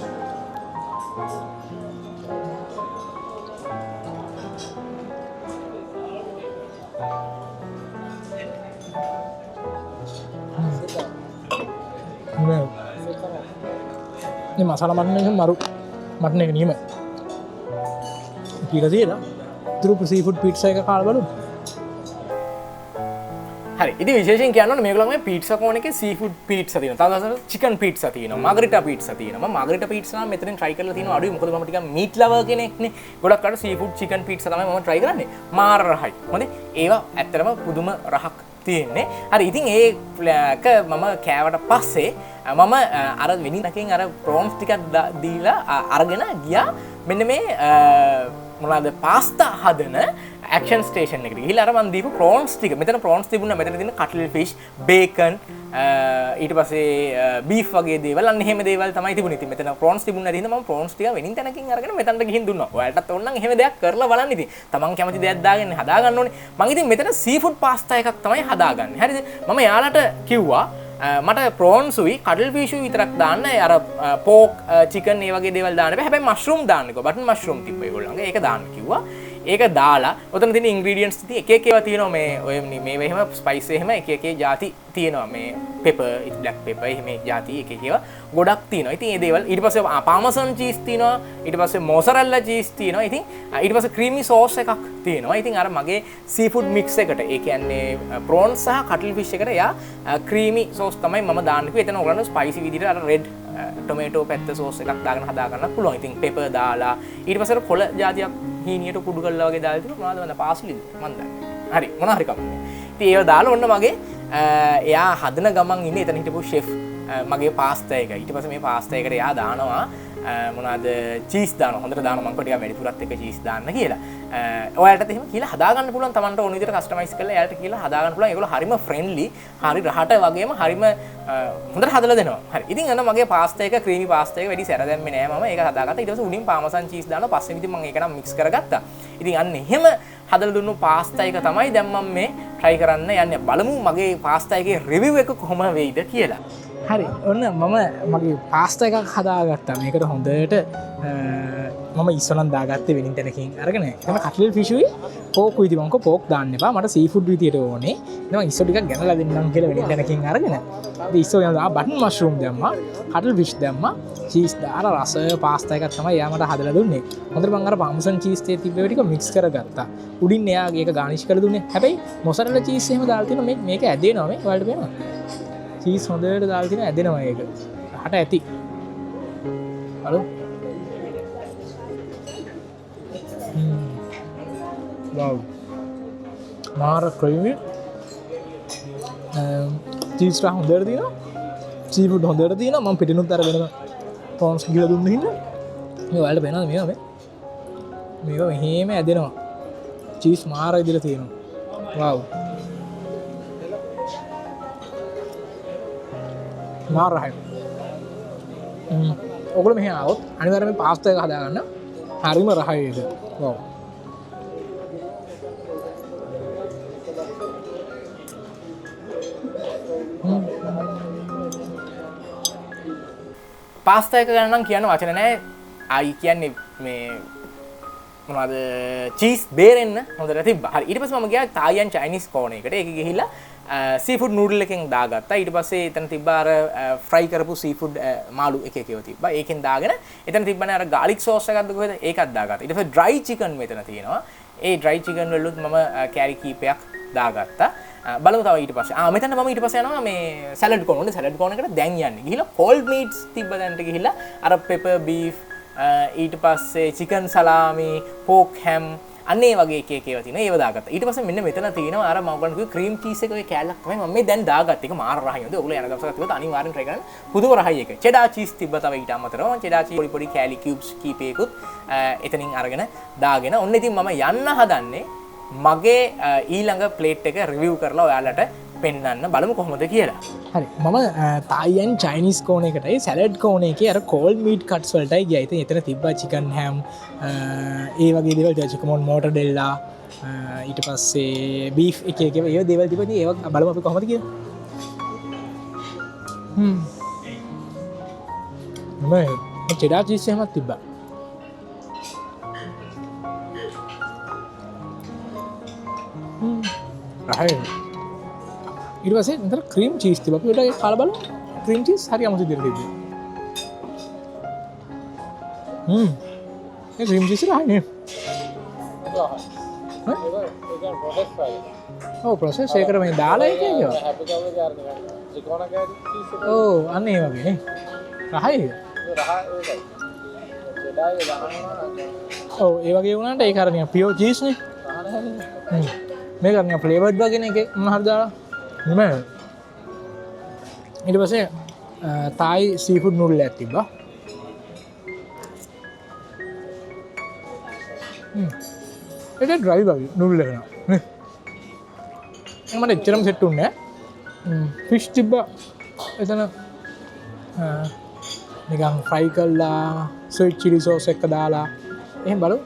මේ මසාලා මටන් එක මරු මටන් එක නියමයි. කියලා තියලා ඉතුරු සී ෆුඩ් පීට්සා එක කාලා බලමු. හරි. ඉතින් විශේෂයෙන් කියන්න ඕනේ මේගොල්ලෝ මේ පීට්සා කෝන එකේ සී ෆුඩ් පීට්සා තියෙනවා. තව දවසකට චිකන් පීට්සා තියෙනවා. මාගරිටා පීට්සා තියෙනවා. මම මාගරිටා පීට්සා නම් මෙතනින් try කරලා තියෙනවා අඩුයි. මොකද මම ටිකක් මීට් ලවර් කෙනෙක් නේ. ගොඩක් අර සී ෆුඩ් චිකන් පීට්සා තමයි මම try කරන්නේ. මාර රහයි. හොඳේ. ඒවා ඇත්තටම පුදුම රහක් තියෙන්නේ. හරි. ඉතින් ඒක මම කෑවට පස්සේ මම අර වෙනින් එකෙන් අර ප්‍රෝන්ස් ටිකක් දීලා අරගෙන ගියා. මෙන්න මේ මොනවාද පාස්තා හදන ඇක්ෂන් ස්ටේෂන් එකට ගිහිල්ලා අර මං දීපු ප්‍රෝන්ස් ටික, මෙතන ප්‍රෝන්ස් තිබුණා, මෙතන තියෙන කටල් ෆිෂ්, බේකන්, ඊට පස්සේ බීෆ් වගේ දේවල්, අන්න එහෙම දේවල් තමයි තිබුණේ. ඉතින් මෙතන ප්‍රෝන්ස් තිබුණ නැති හින්දා මම ප්‍රෝන්ස් ටික වෙනින් තැනකින් අරගෙන මෙතනට ගිහින් දුන්නා. ඔයාලටත් ඕන නම් එහෙම දෙයක් කරලා බලන්න. ඉතින් තමන් කැමති දෙයක් දාගෙන හදා ගන්න ඕනේ. මං ඉතින් මෙතන සී ෆුඩ් පාස්තා එකක් තමයි හදාගන්නේ. හරිද? මම යාලට කිව්වා මට ප්‍රෝන්සුයි කටල් ෆිෂුයි විතරක් දාන්න, අර පෝක්, චිකන් ඒ වගේ දේවල් දාන්න බෑ. හැබැයි මෂ්රූම් දාන්න කිව්වා. බටන් මෂ්රූම් තිබ්බ ඒගොල්ලන්ගේ. ඒක දාන්න කිව්වා. ඒක දාලා ඔතන තියෙන ඉන්ග්‍රීඩියන්ට්ස් ඉතින් එක එක ඒවා තියෙනවා. මේ ඔය මේවා එහෙම ස්පයිස් එහෙම එක එක ජාති තියෙනවා. මේ පෙපර්, බ්ලැක් පෙපර් එහෙම ජාති එක එක ඒවා ගොඩක් තියෙනවා. ඉතින් ඒ දේවල් ඊට පස්සේ පාමසන් චීස් තියෙනවා. ඊට පස්සේ මොසරෙල්ලා චීස් තියෙනවා. ඉතින් ඊට පස්සේ ක්‍රීමි සෝස් එකක් තියෙනවා. ඉතින් අර මගේ සී ෆුඩ් මික්ස් එකට, ඒ කියන්නේ ප්‍රෝන්ස් සහ කටල් ෆිෂ් එකට එයා ක්‍රීමි සෝස් තමයි මම දාන්න කිව්වේ. එතන ඔයගොල්ලන්ට ස්පයිසි විදිහට අර රෙඩ් ටොමේටෝ පැත්ත සෝස් එකක් දාගෙන හදා ගන්නත් පුළුවන්. ඉතින් පෙපර් දාලා ඊට පස්සේ අර කොළ ජාතියක් හීනියට කුඩු කරලා වගේ දාලා තිබුණා. මොනවද මන්ද පාස්ලිද මන් දන්නේ. හරි මොන හරි කමක් නෑ. ඉතින් ඒව දාලා ඔන්න මගේ එයා හදන ගමන් ඉන්නේ එතන හිටපු ෂෙෆ් මගේ පාස්තා එක. ඊට පස්සේ මේ පාස්තා එකට එයා දානවා මොනවාද චීස් දානවා. හොඳට දානවා. මං කිව්වා ටිකක් වැඩිපුරත් එක චීස් දාන්න කියලා. ඔයාලටත් එහෙම කියලා හදාගන්න පුළුවන්. Tamanට ඕන විදිහට කස්ටමයිස් කරලා එයාලට කියලා හදාගන්න පුළුවන්. ඒගොල්ලෝ හරිම ෆ්‍රෙන්ඩ්ලි, හරි රහට වගේම හරිම හොඳට හදලා දෙනවා. හරි. ඉතින් අන්න මගේ පාස්තා එක ක්‍රීමි පාස්තා එක වැඩි සැර දැම්මේ නෑ මම. ඒක හදාගත්තා. ඊට පස්සේ උඩින් පාමසන් චීස් දානවා. පස්සේ ඉතින් මං ඒක නම් මික්ස් කරගත්තා. ඉතින් අන්න එහෙම හදලා දුන්නු පාස්තා එක තමයි දැන් මම මේ try කරන්න යන්නේ. බලමු මගේ පාස්තා එකේ රිවිව් එක කොහොම වෙයිද කියලා. හරි, ඔන්න මම මගේ පාස්තා එකක් හදාගත්තා. මේකට හොඳට මම ඉස්සලන් දාගත්තේ වෙනින් තැනකින් අරගෙන. එතන කටල් ෆිෂුයි පෝක් උයි තිබුණා. මං කිව්වා පෝක් දාන්න එපා, මට සී ෆුඩ් විදියට ඕනේ. ඉතින් මං ඉස්සෝ ටිකක් ගෙනලා දෙන්නම් කියලා වෙනින් තැනකින් අරගෙන. ඉතින් ඉස්සෝ ගෙනලා බටන් මෂ්රූම් දැම්මා, කටල් ෆිෂ් දැම්මා, චීස් දාලා රස පාස්තා එකක් තමයි එයා මට හදලා දුන්නේ. හොඳට මං අර පාමසන් චීස් තේ තිබ්බ ඒවා ටික මික්ස් කරගත්තා. උඩින් එයා ඒක ගානිෂ් කරලා දුන්නේ. හැබැයි මොසරෙල්ලා චීස් එහෙම දාලා තියෙනවා. මේක ඇදෙනවා මේ ඔයාලට පේනවද? චීස් හොඳට දාලා තියෙනවා, ඇදෙනවා ඒක. රහට ඇති. බලමු. වව්. මාර ක්‍රීමි. චීස් රහ හොඳට තියෙනවා. සී ෆුඩ් හොඳට තියෙනවා. මම පිටිනුත් අර වෙනම ප්‍රෝන්ස් ගිහලා දුන්න හින්දා. මේ ඔයාලට පේනවද මේවා මේ? මේවා මෙහෙම ඇදෙනවා. චීස් මාර විදිහට තියෙනවා. වව්. මාර රහයි. ඔයගොල්ලෝ මෙහෙ ආවොත් අනිවාර්යයෙන්ම මේ පාස්තා එක හදාගන්න. හරිම රහයි ඒක. වව්. පාස්තා එක ගැන නම් කියන්න වචන නෑ. ආයි කියන්නේ මේ මොනවද චීස් බේරෙන්න හොඳට තිබ්බා. හරි, ඊට පස්සේ මම ගියා තායි ඇන්ඩ් චයිනීස් කෝනර් එකට. ඒක ගිහිල්ලා සී ෆුඩ් නූඩල් එකෙන් දාගත්තා. ඊට පස්සේ එතන තිබ්බා අර ෆ්‍රයි කරපු සී ෆුඩ් මාළු එක එක ඒවා තිබ්බා. ඒකෙන් දාගෙන එතන තිබ්බනේ අර ගාලික් සෝස් එකක්ද කොහෙද ඒකත් දාගත්තා. ඊට පස්සේ ඩ්‍රයි චිකන් මෙතන තියෙනවා. ඒ ඩ්‍රයි චිකන් වලුත් මම කෑලි කීපයක් දාගත්තා. බලමු තව ඊට පස්සේ. මෙතන මම ඊට පස්සේ යනවා මේ සැලඩ් කෝනර්. ඔන්න සැලඩ් කෝනර් එකට දැන් යන්නේ. ගිහිල්ලා කෝල්ඩ් මීට්ස් තිබ්බ තැනට ගිහිල්ලා අර පෙපර් බීෆ්, ඊට පස්සේ චිකන් සලාමි, පෝක් හැම්, අන්න ඒ වගේ එක එක ඒවා තියෙනවා. ඒව දාගත්තා. ඊට පස්සේ මෙන්න මෙතන තියෙනවා අර මම ඔයගොල්ලන්ට කිව්වේ ක්‍රීම් චීස් එක ඔය කෑල්ලක් තමයි මම මේ දැන් දාගත්තේ. ඒක මාර රහයි. හොඳ ඔයගොල්ලෝ යන දවසක් තිබ්බොත් අනිවාර්යෙන් try කරන්න. පුදුම රහයි ඒක. චෙඩා චීස් තිබ්බ තව ඊට අමතරව මම චෙඩා චීස් පොඩි පොඩි කෑලි කියුබ්ස් කීපයකුත් එතනින් අරගෙන දාගෙන ඔන්න ඉතින් මම යන්න හදන්නේ මගේ ඊළඟ ප්ලේට් එක රිවිව් කරලා ඔයාලට පෙන්වන්න. බලමු කොහොමද කියලා. හරි, මම තායි ඇන්ඩ් චයිනීස් කෝනර් එකටයි සැලඩ් කෝනර් එකේ අර කෝල්ඩ් මීට් කට්ස් වලටයි ගියා. ඉතින් එතන තිබ්බා චිකන් හැම්, ඒ වගේ දේවල්, චිකන් මෝටඩෙල්ලා, ඊට පස්සේ බීෆ් එක එක ඒවා ඒ දේවල් තිබ්බා. ඉතින් ඒවා බලමු අපි කොහොමද කියලා. මම චෙඩා චීස් එහෙමත් තිබ්බා. රහයි. ඊට පස්සේ මෙතන ක්‍රීම් චීස් තිබ්බා. අපි පොඩ්ඩක් ඒක කාලා බලමු. ක්‍රීම් චීස් හරි අමුතු විදිහට තිබ්බේ. ඒ ක්‍රීම් චීස් රහයි නේ. ඔව්, ප්‍රොසෙස් ඒකට මේ දාලා ඒක ඒක. ඔව්, අන්න ඒ වගේ නේ. රහයි ඒක. ඔව්, ඒ වගේ වුණාට ඒක අර නිකන් පියෝර් චීස් නේ. මේක අර නිකන් ෆ්ලේවර්ඩ් වගේ නේ ඒකේ මොන හරි දාලා. නෙමෙයි. ඊට පස්සේ තායි සී ෆුඩ් නූඩල් එකක් තිබ්බා. ඒක ඩ්‍රයි වගේ නූඩල් එක නෑ නේ. මට එච්චරම සෙට් වුණේ නෑ. ෆිෂ් තිබ්බා එතන නිකන් ෆ්‍රයි කරලා ස්වීට් චිලි සෝස් එක දාලා එහෙම බලමු.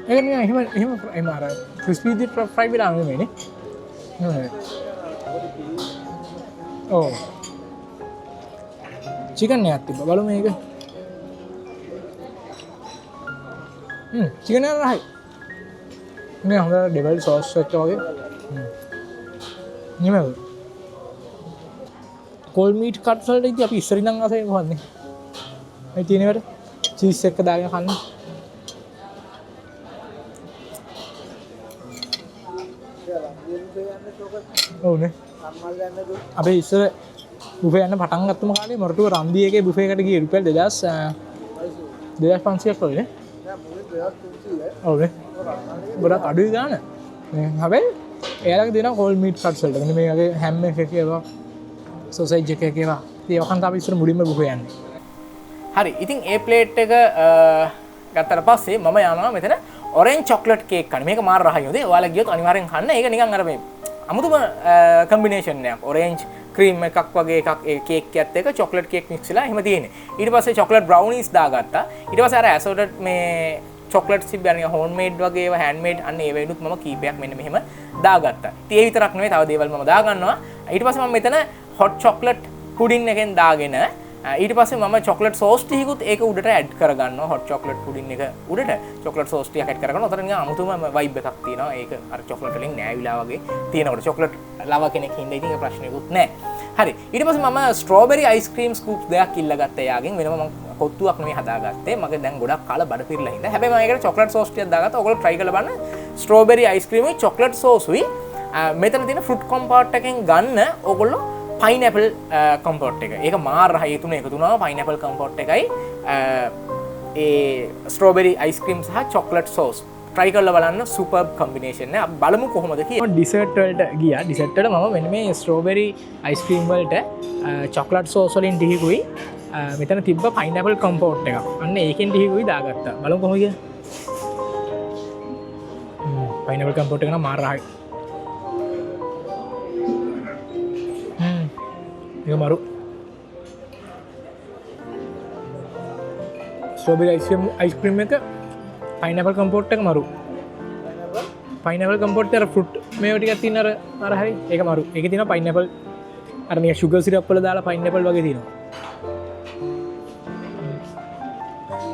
ඒක නිකන් එහෙම එහෙම එහෙම අර ක්‍රිස්පි විදිහට ෆ්‍රයි වෙලා නෙමෙයිනේ. එහෙම නෙමෙයි. ඔව්. චිකන් එකක් තිබ්බා. බලමු මේක. චිකන් එක රහයි. මේ හොඳට ඩෙවල් සෝස් එක වගේ. නිමෙව්. කෝල් මීට් කට්ස් වලට ඉතින් අපි ඉස්සර ඉඳන් ආසයි කොහොමද නේ? මේ තියෙන ඒවට චීස් එක දාගෙන කන්න. ඔව්නේ. අපි ඉස්සර බුෆේ යන්න පටන් ගත්තම කාලේ මොරටුව රන්දි එකේ බුෆේ එකට ගියේ රුපියල් 2500ක් වගේ නේ. ඔව්නේ. ගොඩක් අඩුයි ගාන. මේ හැබැයි එයාලගේ දෙනවා කෝල් මීට් කට්ස් වලට. මෙන්න මේ වගේ හැම් එක එක ඒවා, සොසේජ් එක එක ඒවා. ඉතින් ඒවා කන් තමයි අපි ඉස්සර මුලින්ම බුෆේ යන්නේ. හරි. ඉතින් ඒ ප්ලේට් එක ගත්තට පස්සේ මම යනවා මෙතන ඔරෙන්ජ් චොක්ලට් කේක් කන්න. මේක මාර රහයි හොඳේ. ඔයාලා ගියොත් අනිවාර්යෙන් කන්න. ඒක නිකන් අර මේ අමුතුම කම්බිනේෂන් එකක්. ඔරෙන්ජ් ක්‍රීම් එකක් වගේ එකක් ඒ කේක් එකත් එක්ක චොක්ලට් කේක් මික්ස් වෙලා එහෙම තියෙන්නේ. ඊට පස්සේ චොක්ලට් බ්‍රවුනිස් දාගත්තා. ඊට පස්සේ අර ඇසෝටඩ් මේ චොක්ලට්ස් තිබ්බ අර නිකන් හෝම් මේඩ් වගේ ඒවා හෑන්ඩ් මේඩ් අන්න ඒ වෙනුත් මම කීපයක් මෙන්න මෙහෙම දාගත්තා. ඉතින් ඒ විතරක් නෙවෙයි තව දේවල් මම දාගන්නවා. ඊට පස්සේ මම මෙතන හොට් චොක්ලට් පුඩින් එකෙන් දාගෙන ඊට පස්සේ මම චොක්ලට් සෝස් ටිකකුත් ඒක උඩට ඇඩ් කරගන්නවා. හොට් චොක්ලට් පුඩින් එක උඩට චොක්ලට් සෝස් ටිකක් ඇඩ් කරගන්නවා. ඔතන නිකන් අමුතුම වයිබ් එකක් තියෙනවා. ඒක අර චොක්ලට් වලින් නෑවිලා වගේ තියෙනකොට චොක්ලට් ලව කෙනෙක් හින්දා ඉතින් ඒ ප්‍රශ්නයකුත් නෑ. හරි. ඊට පස්සේ මම ස්ට්‍රෝබෙරි අයිස්ක්‍රීම් ස්කූප්ස් දෙකක් ඉල්ලගත්තා එයාගෙන්. වෙනම මම කොත්තුවක් නෙමෙයි හදාගත්තේ. මගේ දැන් ගොඩක් කාලා බඩ පිරලා හින්දා. හැබැයි මම ඒකට චොක්ලට් සෝස් ටිකක් දාගත්තා. ඔයගොල්ලෝ try කරලා බලන්න. ස්ට්‍රෝබෙරි අයිස්ක්‍රීම් උයි චොක්ලට් සෝස් උයි මෙතන තියෙන ෆෘට් කොම්පෝට් එකෙන් ගන්න ඔයගොල්ලෝ පයිනැපල් කොම්පෝට් එක. ඒක මාර රහයි. ඒ තුන එකතු වුණාම පයිනැපල් කොම්පෝට් එකයි ඒ ස්ට්‍රෝබෙරි අයිස්ක්‍රීම් සහ චොක්ලට් සෝස් try කරලා බලන්න. සුපර්බ් කම්බිනේෂන් එක. අපි බලමු කොහොමද කියලා. මම ඩිසර්ට් වලට ගියා. ඩිසර්ට් වල මම මෙන්න මේ ස්ට්‍රෝබෙරි අයිස්ක්‍රීම් වලට චොක්ලට් සෝස් වලින් ටිකකුයි මෙතන තිබ්බ පයිනැපල් කොම්පෝට් එකක්. අන්න ඒකෙන් ටිකකුයි දාගත්තා. බලමු කොහොමද කියලා. පයිනැපල් කොම්පෝට් එක නම් මාර රහයි. මේක මරු. ස්ට්‍රෝබෙරි අයිස්ක්‍රීම් එක පයිනැපල් කොම්පෝට් එක මරු. පයිනැපල් කොම්පෝට් එක අර ෆෘට් මේව ටිකක් තියෙන අර හරි ඒක මරු. ඒකේ තියෙනවා පයිනැපල් අර නිකන් ෂුගර් සිරප් වල දාලා පයිනැපල් වගේ තියෙනවා.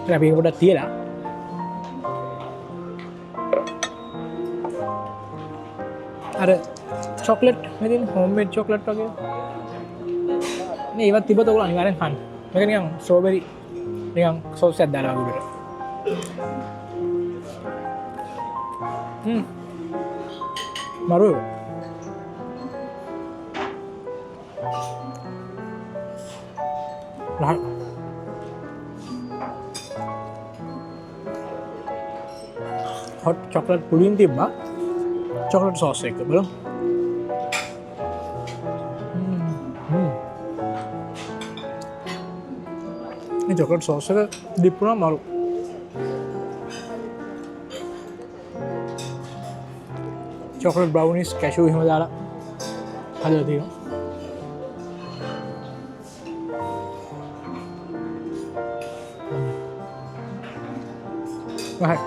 ඉතින් අපි ඒක පොඩ්ඩක් තියලා අර චොක්ලට් මේ තියෙන හෝම් මේඩ් චොක්ලට් වගේ නේ ඒවත් තිබ්බත් ඔයගොල්ලෝ අනිවාර්යෙන් කන්න. මේක නිකන් ස්ට්‍රෝබෙරි නිකන් සෝස් එකක් දාලා වගේ උඩට. මරු. රහයි. හොට් චොක්ලට් පුඩින් තිබ්බා. චොක්ලට් සෝස් එක බලමු. මේ චොක්ලට් සෝස් එක ඩිප් වුණා මරු. චොක්ලට් බ්‍රවුනිස් කැෂු එහෙම දාලා හදලා තියෙනවා. රහයි.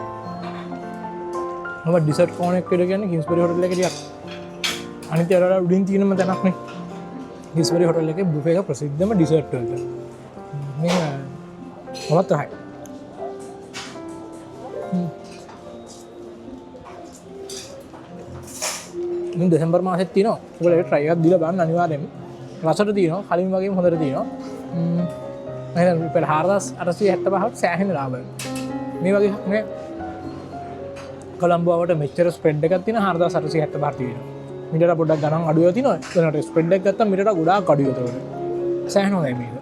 මම ඩිසර්ට් කෝනර් එක කියලා කියන්නේ කිංස්බරි හෝටල් එකේ ටිකක් අනිත් අර වඩා උඩින් තියෙනම තැනක් නේ. කිංස්බරි හෝටල් එකේ බුෆේ එක ප්‍රසිද්ධම ඩිසර්ට් වලට. මේ මමත් රහයි. ඉතින් දෙසැම්බර් මාසෙත් තියෙනවා. ඔයගොල්ලෝ ඒක try එකක් දීලා බලන්න අනිවාර්යයෙන්ම. රසට තියෙනවා, කලින් වගේම හොඳට තියෙනවා. මම හිතන්නේ රුපියල් 4875ක් සෑහෙන ලාභයි. මේ වගේ මේ කොළඹ ආවට මෙච්චර ස්ප්‍රෙඩ් එකක් තියෙන 4875 තියෙනවා. මීටර පොඩ්ඩක් ගණන් අඩු වෙලා තිනවා. එතනට ස්ප්‍රෙඩ් එකක් ගත්තම මීටර ගොඩාක් අඩුයි එතකොට. සෑහෙන හොඳයි මේක.